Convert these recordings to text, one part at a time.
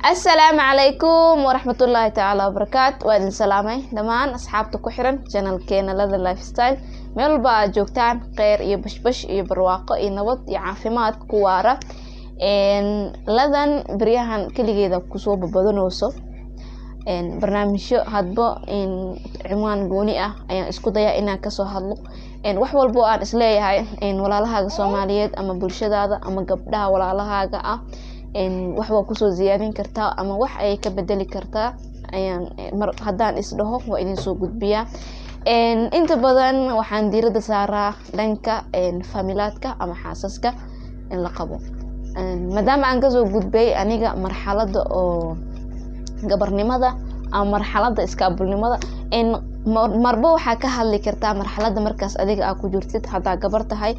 Asalaamu calaykum waraxmatullaahi tacaala wabarakaatu. Waa idin salaamay dhammaan asxaabta ku xiran channelkeena Lada Lifestyle. Meel walba aad joogtaan, kheyr iyo bashbash iyo barwaaqo iyo nabad iyo caafimaad ku waara. Ladan beryahan keligeeda kusoo babadanooso barnaamijyo hadba ciwaan gooni ah ayaan isku dayaa inaan kasoo hadlo. Wax walbo aan isleeyahay walaalahaaga Soomaaliyeed ama bulshadaada ama gabdhaha walaalahaaga ah wax waa kusoo ziyaadin kartaa ama wax ayay ka bedeli kartaa ayaan mar haddaan isdhaho waa idin soo gudbiyaa. Inta badan waxaan diiradda saaraa dhanka familaadka ama xaasaska in la qabo, maadaama aan kasoo gudbay aniga marxaladda oo gabarnimada ama marxaladda iskaabulnimada. Marba waxaa ka hadli kartaa marxaladda markaas adiga aa ku jirtid. Haddaa gabar tahay,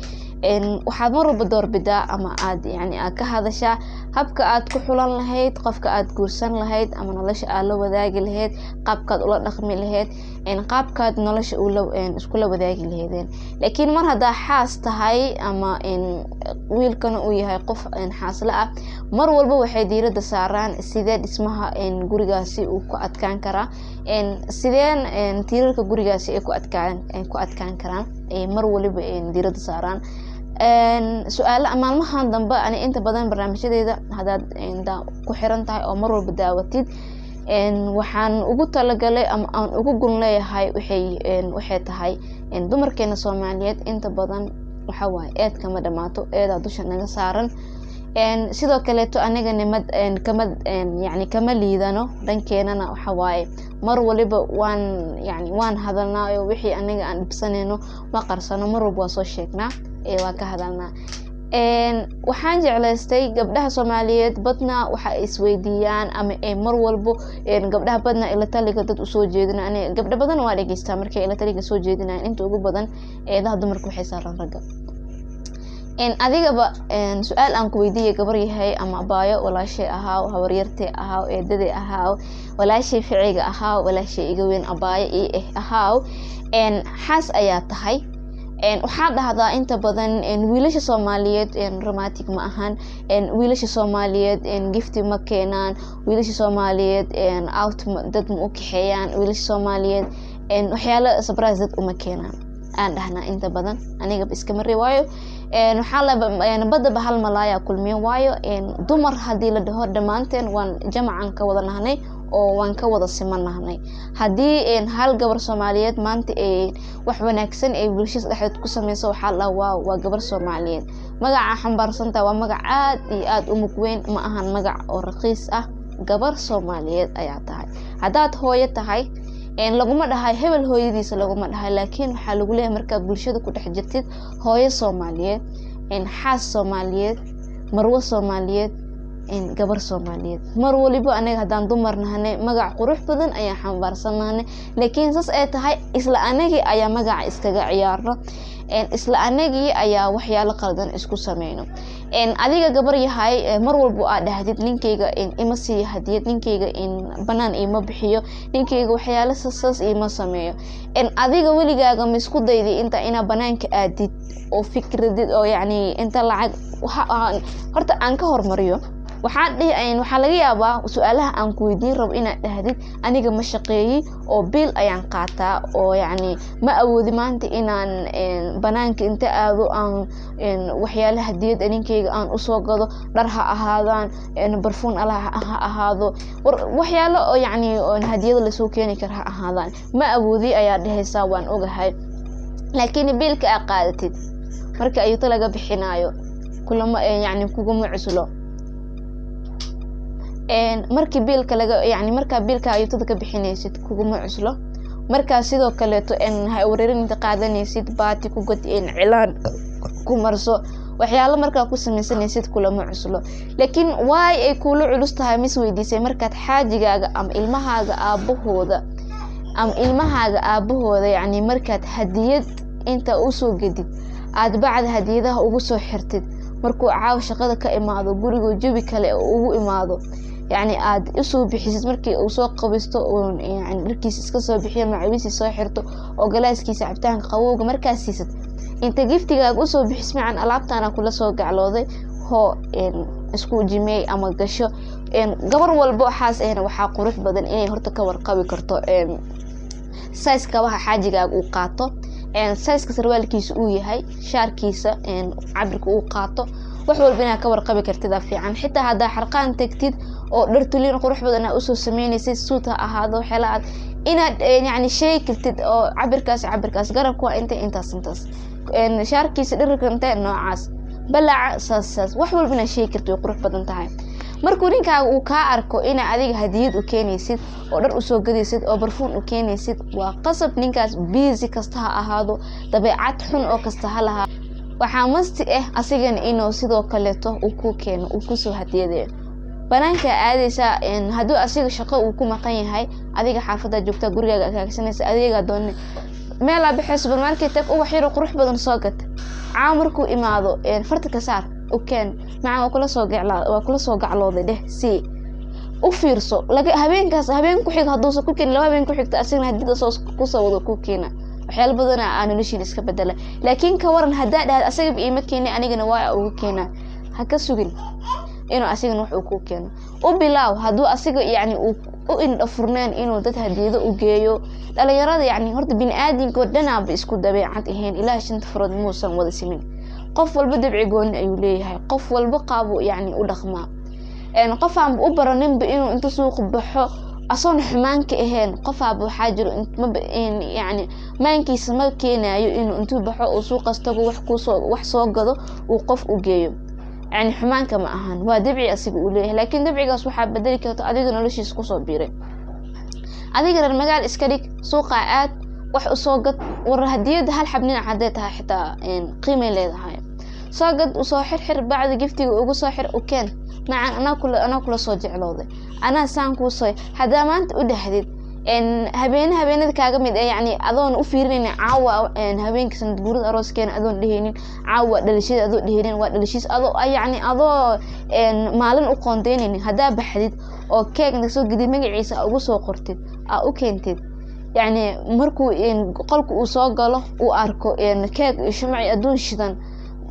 waxaad mar walba doorbidaa ama aad yani aad ka hadashaa habka aad ku xulan lahayd qofka aad guursan lahayd ama nolosha aad la wadaagi lahayd, qaabkaad ula dhaqmi lahayd, qaabkaad nolosha iskula wadaagi lahaydeen. Laakiin mar haddaa xaas tahay ama wiilkana uu yahay qof xaasle ah, mar walba waxay diiradda saaraan sidee dhismaha gurigaasi uu ku adkaan karaa, sideen tiirarka gurigaasi ay ku adkaan karaan ay mar waliba diiradda saaraan su-aala. Maalmahan dambe ani inta badan barnaamijyadeeda haddaad ku xiran tahay oo mar walba daawatid, waxaan ugu talagalay ama aan ugu gun leeyahay waxay tahay dumarkeena Soomaaliyeed inta badan waxa waaye eed kama dhamaato, eedaa dusha naga saaran. Sidoo kaleeto aniga nimad kama yani kama liidano dhankeenana. Waxa waaye mar waliba waan yani waan hadalnaa oo wixii aniga aan dhibsanayno ma qarsano, mar walba waa soo sheegnaa, waan ka hadalnaa. Waxaan jeclaystay gabdhaha Soomaaliyeed badnaa waxa ay isweydiiyaan ama ay mar walbo gabdhaha badnaa ila taliga dad usoo jeedina. Ani gabdho badan waa dhegeystaa markay ila taliga soo jeedinayaan. Inta ugu badan eedaha dumarka waxay saaran ragga. Adigaba su-aal aan ku weydiiyay, gabar yahay ama abaayo, walaashay ahaaw, habaryartay ahaaw, eedaday ahaaw, walaashay ficiga ahaaw, walaashay iga weyn, abaayo ii eh ahaaw, xaas ayaa tahay. Waxaa dhahdaa inta badan wiilasha Soomaaliyeed romantic ma ahan, wiilasha Soomaaliyeed gifti ma keenaan, wiilasha Soomaaliyeed out dad ma u kaxeeyaan, wiilasha Soomaaliyeed waxyaalo surprise dad uma keenaan aan dhahnaa inta badan. Aniga iskama ree waayo waxaa la badaba hal malaaya kulmiyo waayo. Dumar haddii la dhaho, dhammaanteen waan jamacan ka wada nahnay oo waan ka wada siman nahnay. Haddii hal gabar Soomaaliyeed maanta ay wax wanaagsan ay bulshada dhexdeed ku sameyso, waxaa la dhaha, "Waaw, waa gabar Soomaaliyeed." Magaca xambaarsantaha waa magac aad iyo aada u mug weyn, ma ahan magac oo raqiis ah. Gabar Soomaaliyeed ayaa tahay. Haddaad hooyo tahay, laguma dhahay hebel hooyadiisa, laguma dhahay, laakiin waxaa lagu leeyahay markaad bulshada ku dhex jirtid hooyo Soomaaliyeed, xaas Soomaaliyeed, marwo Soomaaliyeed, gabar Soomaaliyeed. Mar waliba anaga haddaan dumar nahanay, magac qurux badan ayaan xambaarsan nahanay. Laakiin saas ay tahay, isla anagii ayaa magaca iskaga ciyaarno, isla anagii ayaa waxyaalo qaldan isku sameyno. Adiga gabar yahay, mar walbo aad dhahdid ninkayga ima siiyo hadiyad, ninkayga banaan ima bixiyo, ninkayga waxyaalo sasaas ima sameeyo, adiga weligaaga ma isku daydi inta inaa banaanka aadid oo fikradid oo yacni inta lacag horta aan ka hormariyo? Waxaa dhihi, waxaa laga yaabaa su-aalaha aan ku weydiin rabo inaad dhahdid aniga ma shaqeeyi oo biil ayaan qaataa oo yacni ma awoodi maanta inaan banaanka inta aado aan waxyaalaha hadiyad ninkayga aan usoo gado, dhar ha ahaadaan, barfuun ala ha ahaado, waxyaalo oo yacni hadiyada lasoo keeni kara ha ahaadaan, ma awoodi ayaa dhehaysaa. Waan ogahay. Laakiin biilka aad qaadatid marka ayuuta laga bixinaayo kulama yacni kuguma cuslo. Markii biilka laga yani markaa biilka ayuutada ka bixinaysid kuguma cuslo. Markaa sidoo kaleeto ha wareerin inta qaadanaysid, baati ku gad, cilaan ku marso, waxyaalo markaa ku sameysanaysid kulama cuslo. Laakiin waay ay kuula culus tahay mis weydiisay markaad xaajigaaga ama ilmahaaga aabahooda ama ilmahaaga aabahooda yacni markaad hadiyad inta usoo gedid, aada bacda hadiyadaha ugu soo xirtid, markuu caaw shaqada ka imaado, gurigoo jawi kale ugu imaado, yacni aada usoo bixisid, markii uu soo qabisto, yani dharkiisa iska soo bixiyo, macawiisii soo xirto oo galaaskiisa cabitaanka qabowga markaas siisad, inta giftigaaga usoo bixis, macan alaabtaana kula soo gaclooday, hoo isku jimeey ama gasho. Gabar walbo xaas ahna waxaa qurux badan inay horta ka warqabi karto size kabaha xaajigaaga uu qaato, sizeka sarwaalkiisa uu yahay, shaarkiisa cabirka uu qaato. Wax walba inaad ka warqabi kartida fiican. Xitaa haddaa xarqaan tagtid oo dhar tuliin qurux badan aa usoo sameynaysid, suut ha ahaado, waxyaala aad inaad yacni sheegi kartid oo cabirkaas cabirkaas, garabka waa inta, intaas intaas, shaarkiisa dhirirka intee noocaas, balaaca saas saas, wax walba inaad sheegi kartid way qurux badan tahay. Markuu ninkaaga uu kaa arko ina adiga hadiyad u keenaysid oo dhar usoo gadaysid oo barfuun u keenaysid, waa qasab ninkaas busy kasta ha ahaado, dabeecad xun oo kasta ha lahaa, waxaa must ah asigana inuu sidoo kaleeto uu ku keeno, uu kusoo hadiyadeeyo. Banaanka aadaysaa, hadduu asiga shaqo uu ku maqan yahay, adiga xaafaddaa joogtaa, gurigaaga akaagsanaysa, adeegaa doone, meelaa baxee, supermarket tag, ubax yaroo qurux badan soo gad. Caawa markuu imaado, farta ka saar, u keen, macaan waa kula soo gaclaa, waa kula soo gaclooday dheh. Si u fiirso laga habeenkaas, habeen ku xiga hadduusan ku keenin, 2 habeen ku xigta asigana hadida soo kusoo wado ku keena. Waxyaalo badana aa noloshiina iska bedela. Laakiin ka waran haddaa dhahad asagaba iima keenay, anigana waa uga keenaa? Ha ka sugin inuu asigana wax uu ku keeno. U bilaaw. Hadduu asiga yacni uu u indha furneen inuu dad hadiyado u geeyo, dhalinyarada yacni horta bini aadamka dhanaaba isku dabeecad ahayn. Ilaah shanta farood muusan wada simin. Qof walba dabci gooni ayuu leeyahay, qof walba qaabu yacni u dhaqmaa. Qof aanba u baraninba inuu inta suuqa baxo asoon xumaan ka ahayn, qofaaba waxaa jiro yacni maankiisa ma keenayo inuu intuu baxo uu suuqaas tago, wax kusoo wax soo gado, uu qof u geeyo. Yani xumaanka ma ahan, waa dabci asiga uu leeyahay. Laakiin dabcigaas waxaa bedeli karta adiga noloshiisa kusoo biiray. Adiga reer magaal iska dhig, suuqa aad, wax usoo gad. War hadiyada hal xab dhinac hadday tahay xitaa qiimay leedahay. Soo gad, usoo xirxir, bacdi giftiga ugu soo xir, u keen. Macan, anaa kula soo jeclooday, anaa saan kuu soo. Haddaa maanta u dhahdid, habeene habeenada kaaga mid eh, yacni adoon u fiirinaynin caawa habeenka sanad guurada arooskeena, adoon dhehaynin caawa dhalashada, adoo dhehaynin waa dhalashiis, adoo yacni adoo maalin u qoondeynaynin, haddaa baxdid oo keeg inta soo gedid magaciisa aa ugu soo qortid, aa u keentid, yacni markuu qolka uu soo galo uu arko keeg iyo shumac iyo adduun shidan,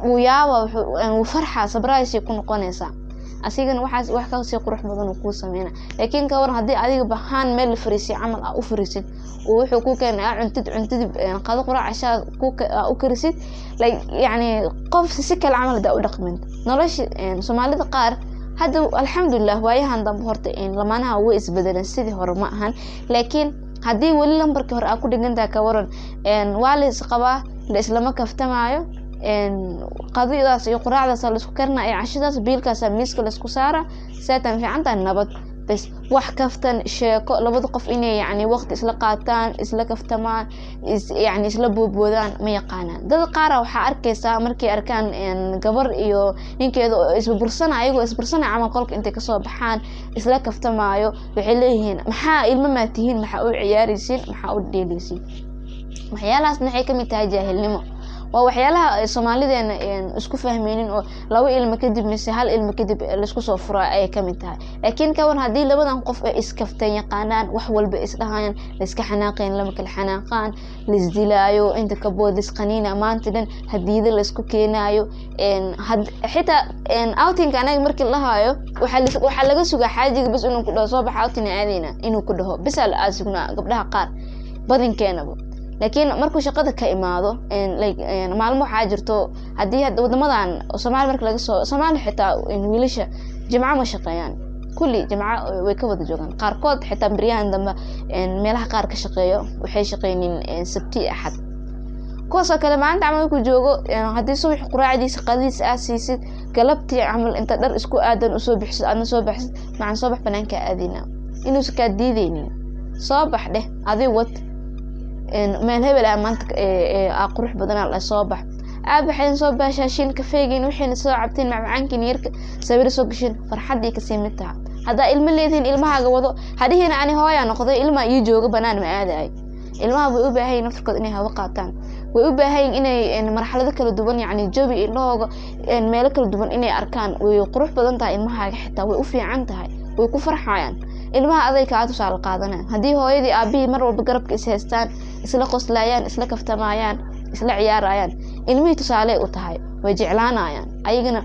wuu yaaba, wuu farxaa, surprise ku noqonaysaa. Asigana waxaas wax kasii qurux badan uu kuu sameyna. Laakiin ka waran haddii adiga bahaan meel la fariisiy camal aa u fariisid, uu wuxuu ku keenay aa cuntid, cuntidii qado, quraac, cashaa aa u karisid, like yacni qof si kale camal hadaa u dhaqmin. Nolosha Soomaalida qaar hadda alxamdulilah, waayahan dambe horta lamaanaha way isbedeleen, sidii hore ma ahan. Laakiin haddii weli lambarkii hore aa ku dhigantahay, ka waran? Waa la isqabaa, la islama kaftamaayo, qadiyadaas iyo quraacdaas laisku karina iyo cashadaas, biilkaas miiska laisku saara, seetan fiicantahay, nabad bes. Wax kaftan, sheeko, labada qof inay yacni waqti isla qaataan, isla kaftamaan, is yacni isla boodboodaan ma yaqaanaan. Dad qaara waxaa arkaysaa markay arkaan gabar iyo ninkeeda oo isburbursana, ayagoo isbursana camal qolka intay kasoo baxaan isla kaftamaayo, waxay leeyihiin: "Maxaa ilmo maa tihiin? Maxaa u ciyaaraysiin? Maxaa u dheelaysiin?" Waxyaalahaasna waxay kamid tahay jaahilnimo. Waa waxyaalaha ay Soomaalideena isku fahmeynin oo 2 ilmo kadib mise hal ilmo kadib laisku soo furaa ayay kamid tahay. Laakiin kawan haddii labadan qof ay iskaftan yaqaanaan, wax walba isdhahayaan, laiska xanaaqayn, lama kala xanaaqaan, laisdilaayo inta kabood, laisqaniina maanta dhan, hadiyado laisku keenaayo, xitaa outingka anaga markii la lahaayo waxaa laga sugaa xaajiga bas inuu ku dhaho: "Soo baxa, outing aadeyna," inuu ku dhaho bisa la aad sugnaa gabdhaha qaar badinkeenaba. Laakiin markuu shaqada ka imaado, like maalmo waxaa jirto haddii hadda wadamadan Soomaali marka laga soo Soomaali xitaa wiilasha jimco ma shaqeeyaan kulli, jimco way ka wada joogaan. Qaarkood xitaa beryahan dambe meelaha qaar ka shaqeeyo waxay shaqeynin Sabti iyo Axad. Kuwaasoo kale maalinta camal markuu joogo, haddii subax quraacdiisa qadadiisa aad siisid, galabtii camal inta dhar isku aadan usoo bixisid, aadna soo baxsid, "Macan, soo bax, banaanka aadina," inuusan kaa diideynin. "Soo bax," dheh, adi wad, "meel hebel ah maanta aa qurux badanaa la, soo bax." Aad baxeen, soo baashaashiin, kafeegiin wixiina soo cabteen, macmacaankiin yarka, sawiro soo gasheen, farxaddii kasii mid taha. Haddaa ilmo leedihiin, ilmahaaga wado. Hadhihiina ani hooyaa noqday, ilmaa ii jooga, banaan ma aadaay. Ilmaha way u baahan yihin naftarkood inay hawo qaataan, way u baahan yihin inay marxalado kala duwan, yacni jawi indhahooga meelo kala duwan inay arkaan. Way qurux badan tahay, ilmahaaga xitaa way u fiican tahay, way ku farxayaan ilmaha, aday kaa tusaale qaadanayaan. Haddii hooyadii aabihii mar walba garabka is haystaan, isla qoslayaan, isla kaftamaayaan, isla ciyaarayaan, ilmihii tusaale u tahay. Way jeclaanayaan ayagana,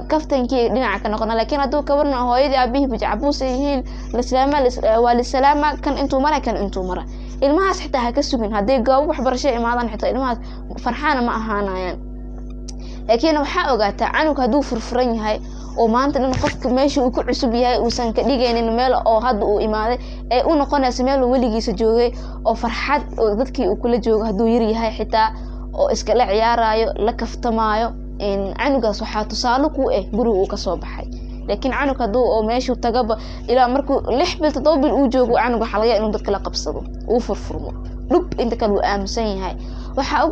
kaftankii dhinaca ka noqona. Laakiin hadduu kabarna hooyadii aabihii bujcabuus ay yihiin, lislaama waa lisalaama, kan intuu mara, kan intuu mara, ilmahaas xitaa ha ka sugin. Hadday goobo waxbarasho imaadaan, xitaa ilmahaas farxaana ma ahaanayaan. Laakiin waxaa ogaataa, canug hadduu furfuran yahay oo maanta dhan qofka meesha uu ku cusub yahay uusan ka dhigaynin meel oo hadda uu imaaday, ee u noqonaysa meel uu weligiisa joogay oo farxad oo dadkii uu kula joogo, hadduu yar yahay xitaa oo iskala ciyaarayo, la kaftamaayo, canugaas waxaa tusaale ku ah guriga uu kasoo baxay. Laakiin canug hadduu oo meeshuu tagaba ilaa markuu 6 bil, 7 bil uu joogo, canug waxaa laga yaaba inuu dadka la qabsado, uu furfurmo dhub, inta kale uu aamusan yahay. Waxaa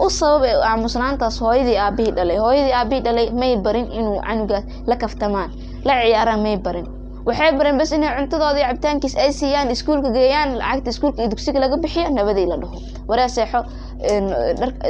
u sabab aamusnaantaas hooyadii aabihii dhalay. Hooyadii aabihii dhalay may barin inuu canugaas la kaftamaan, la ciyaaraan, may barin. Waxay bareen bas inay cuntadooda iyo cabitaankiis ay siiyaan, iskuulka geeyaan, lacagta iskuulka iyo dugsiga laga bixiyo, nabadii la dhaho, waree seexo,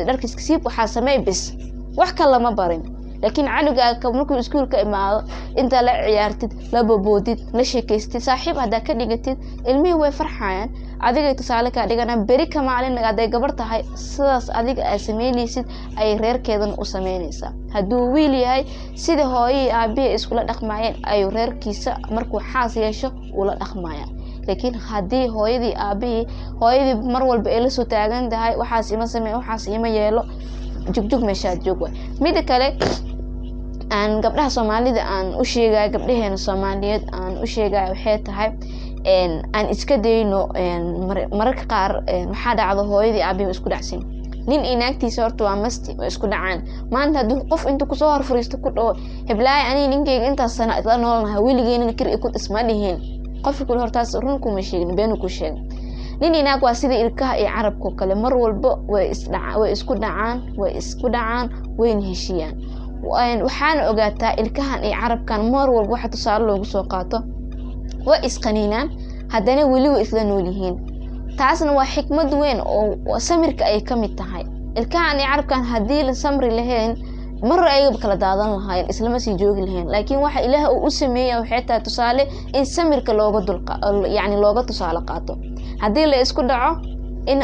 dharkiiska siib, waxaa sameey bis, wax kale lama barin. Laakiin canugaaga markuu iskuulka imaado, intaa la ciyaartid, la boboodid, la sheekaystid, saaxiib haddaa ka dhigatid, ilmihii way farxayaan, adigay tusaale kaa dhiganaan. Beri ka maalin hadday gabar tahay, sidaas adiga aad sameynaysid ayay reerkeedana u sameynaysaa. Hadduu wiil yahay, sida hooyihii aabihii iskula dhaqmayeen ayuu reerkiisa markuu xaas yeesho ula dhaqmaya. Laakiin haddii hooyadii aabihii, hooyadii mar walba ay lasoo taagan tahay, waxaas ima samey, waxaas ima yeelo, jugjug meeshaad joog waay. Mida kale aan gabdhaha Soomaalida aan u sheegayo, gabdhaheena Soomaaliyeed aan u sheegayo, waxay tahay aan iska dayno. Mararka qaar waxaa dhacdo hooyadii aabihi isku dhacsin, nin iyo naagtiisa horta waa masti, way isku dhacaan. Maanta haddii qof intuu kusoo hor fariisto ku dhaho, "Heblaaya, aniga ninkeyga intaas sana isla noolnahay, weligeena kir ku isma dhihin," qofka kule hortaas run kuma sheegin, beenu ku sheegin. Nin iyo naag waa sida ilkaha iyo carabka oo kale, mar walba way isdhaca, way isku dhacaan, way isku dhacaan, wayna heshiiyaan. Waxaana ogaataa ilkahan iyo carabkan mar walba waxa tusaale loogu soo qaato, way isqaniinaan, haddana weli way isla nool yihiin. Taasna waa xikmad weyn oo samirka ay ka mid tahay. Ilkahan iyo carabkan haddii la samri lahayn, mar ayagaba kala daadan lahayn, islama sii joogi lahayn. Laakiin waxa Ilaah uu u sameeya waxay tahay tusaale in samirka looga dulqa, yacni looga tusaale qaato. Haddii la isku dhaco, in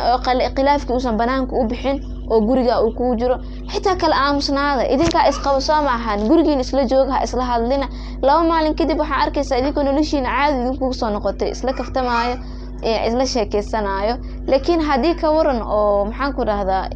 khilaafkii uusan banaanka u bixin oo guriga uu kugu jiro, xitaa kala aamusnaada. Idinkaa isqaba soo maahan? Gurigiina isla jooga, ha isla hadlina. 2 maalin kadib waxaa arkaysaa idinkoo noloshiina caadi idinkugu soo noqotay, isla kaftamaayo, isla sheekeysanaayo. Laakiin haddii ka waran oo, maxaan ku dhahdaa,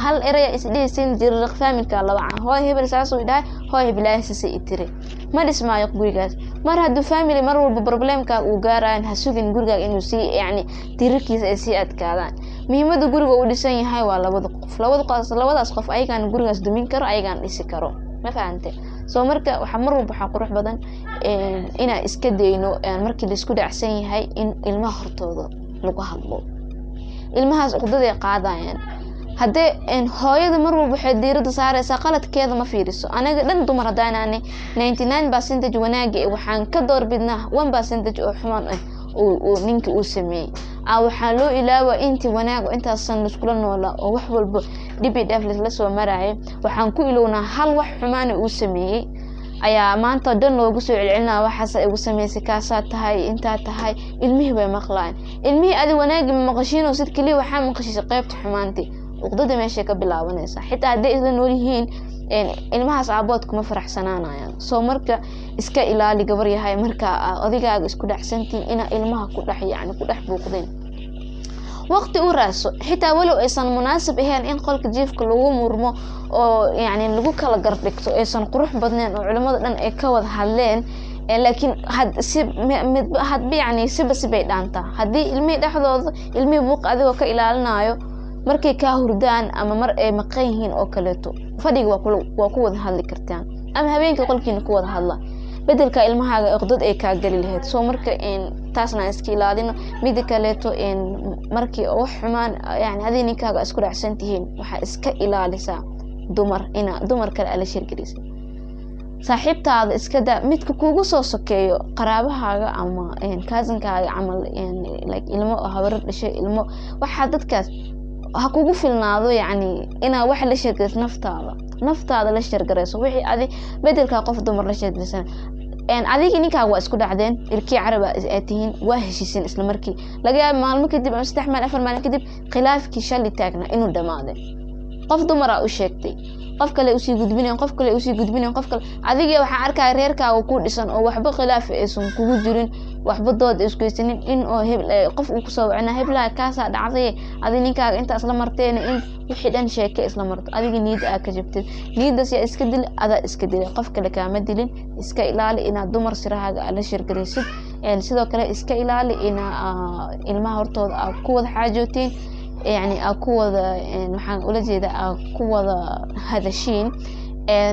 hal eraya isdhihaysin, jiriq faamilka laba can, hooy hebel saasuu idhahay, hooy hebelaahi sasay i tiri, ma dhismaayo gurigaas. Mar hadduu family mar walba problemka uu gaarayan, ha sugin gurigaaga inuu sii, yacni tirirkiisa ay sii adkaadaan. Muhiimada guriga uu dhisan yahay waa labada qof, labada qof, labadaas qof ayagaan gurigaas dumin karo, ayagaan dhisi karo. Ma fahante? Soo marka waxaa mar walba waxaa qurux badan inaan iska dayno markii laisku dhacsan yahay in ilmaha hortooda lagu hadlo. Ilmahaas uqdaday qaadayaan. Haddee hooyada mar walba waxay diirada saareysaa qaladkeeda, ma fiiriso. Anaga dhan dumar haddaanaani, 99% wanaaga waxaan ka doorbidnaa 1% oo xumaan ah uu ninka uu sameeyey. Waxaa loo ilaawa intii wanaag intaasan laiskula noolaa oo wax walba dhibi dheef laisla soo marayay. Waxaan ku ilownaa hal wax xumaana uu sameeyey ayaa maanta dhan loogu soo celcelinaa, waxaasa igu sameysay, kaasaa tahay, intaa tahay. Ilmihii bay maqlayan. Ilmihii adi wanaagii ma maqashiino, sid keliya waxaa maqashiisay qeybta xumaantii. Uqdada meeshay ka bilaabanaysaa. Xitaa hadday isla nool yihiin, ilmahaas aabood kuma faraxsanaanayaan. Soo marka iska ilaali, gabar yahay, marka odigaaga isku dhacsantiin inaa ilmaha ku dhex, yacni ku dhex buuqdeen. Waqti u raadso, xitaa walow aysan munaasib ahayn in qolka jiifka lagu murmo oo yacni lagu kala gardhigto, aysan qurux badnayn oo culimada dhan ay ka wada hadleen, laakiin had si midba hadba, yacni siba sibay dhaantaa. Haddii ilmihii dhexdooda, ilmihii buuq adigoo ka ilaalinayo, markay kaa hurdaan ama mar ay maqan yihiin oo kaleeto, fadhiga waa ku wada hadli kartaan, ama habeenkii qolkiina ku wada hadla, bedelka ilmahaaga iqdad ay kaa geli lahayd. Soo marka taasna aan iska ilaalino. Mida kaleeto, markii wax xumaan, yani adiga ninkaaga isku dhacsan tihiin, waxaa iska ilaalisaa dumar ina dumar kale ala shirgelisa. Saaxiibtaada iska daa, midka kugu soo sokeeyo, qaraabahaaga ama cousinkaaga camal, like ilmo habarar dhashay, ilmo waxaa dadkaas ha kugu filnaado. Yacni inaa wax la sheergarayso, naftaada, naftaada la sheergarayso wixii adi bedelkaa qof dumar la sheergaraysan. Adigii ninkaaga waa isku dhacdeen, ilkii carab aad tihiin, waa heshiiseen isla markii. Laga yaaba maalmo kadib ama 3 maalin, 4 maalin kadib khilaafkii shalay taagnaa inuu dhamaaday. Qof dumaraa u sheegtay. Qof kale usii gudbinayan, qof kale usii gudbinayan, qof kale. Adiga waxaa arkaya reerkaaga ku dhisan oo waxba khilaaf aysan kugu jirin, waxba dood isku haysanin, in oo qof uu kusoo wacina, heblaha kaasaa dhacday, adi ninkaaga intaa isla marteen, in wixii dhan sheeke isla marto, adiga niyadda aa ka jabtid. Niyaddaas yaa iska dili? Adaa iska dilay, qof kale kaama dilin. Iska ilaali inaad dumar sirahaaga aad la shirgaraysid. Sidoo kale iska ilaali inaa ilmaha hortooda aad ku wada xaajootiin, yani aad ku wada, waxaan ula jeedaa, aad ku wada hadashiin.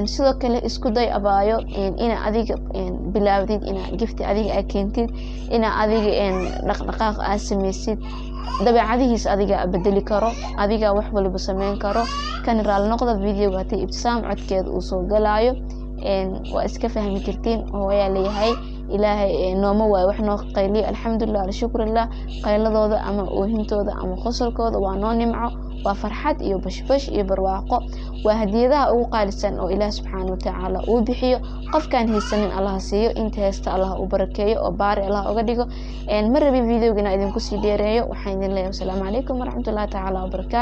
Sidoo kale isku day, abaayo, ina adiga bilaawdid inaa gift adiga aa keentid, inaa adiga dhaqdhaqaaq aa sameysid. Dabeecadihiis adiga bedeli karo, adiga wax waliba sameyn karo. Kan raali noqda, videoga haddii Ibtisaam codkeeda uu soo galaayo waa iska fahmi kartiin. Hooyaa leeyahay, Ilaahay nooma waayo wax noo qayliyo. Alxamdulilah, alshukrillah. Qayladooda ama oohintooda ama qosolkooda waa noo nimco, waa farxad iyo bashbash iyo barwaaqo, waa hadiyadaha ugu qaalisan oo Ilaah subxaana watacaala uu bixiyo. Qofkaan haysanin Allaha siiyo, inta haysta Allaha u barakeeyo oo baari Allah uga dhigo. Ma rabi videoga inaa idinku sii dheereeyo. Waxaan idin leeyahay wasalaamu calaykum waraxmatullahi tacaala wabarakaatu.